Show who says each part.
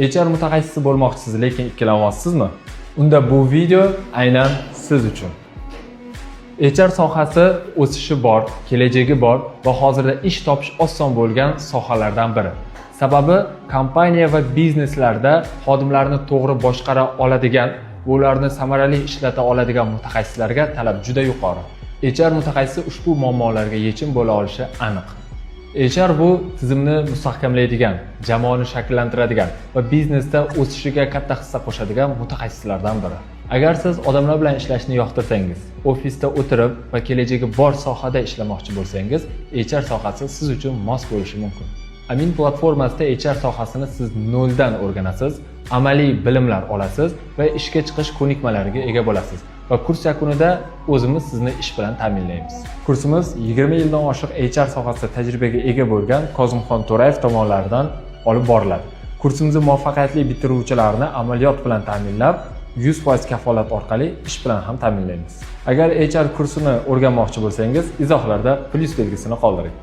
Speaker 1: HR mutaxassisi bo'lmoqchisiz, lekin ikkilanyapsizmi? Unda bu video aynan siz uchun. HR sohasi o'sishi bor, kelajagi bor va hozirda ish topish oson bo'lgan sohalardan biri. Sababi kompaniya va bizneslarda xodimlarni to'g'ri boshqara oladigan va ularni samarali ishlata oladigan mutaxassislarga talab juda yuqori. HR mutaxassisi ushbu muammolarga yechim bo'la olishi aniq. HR bu tizimni mustahkamlaydigan, jamoani shakllantiradigan va biznesda o'sishiga katta hissa qo'shadigan mutaxassislardan biri. Agar siz odamlar bilan ishlashni yoqtirsangiz, ofisda o'tirib va kelajagi bor sohada ishlamoqchi bo'lsangiz, HR sohasi siz uchun mos bo'lishi mumkin. Amin platformasida HR sohasini siz noldan o'rganasiz, amaliy bilimlar olasiz va ishga chiqish ko'nikmalariga ega bo'lasiz va kurs yakunida o'zimiz sizni ish bilan ta'minlaymiz. Kursimiz 20 yildan oshiq HR sohasida tajribaga ega bo'lgan Kozimxon To'rayev tomonidan olib boriladi. Kursimizni muvaffaqiyatli bitiruvchilarni amaliyot bilan ta'minlab, 100% kafolat orqali ish bilan ham ta'minlaymiz. Agar HR kursini o'rganmoqchi bo'lsangiz, izohlarda plyus belgisini qoldiring.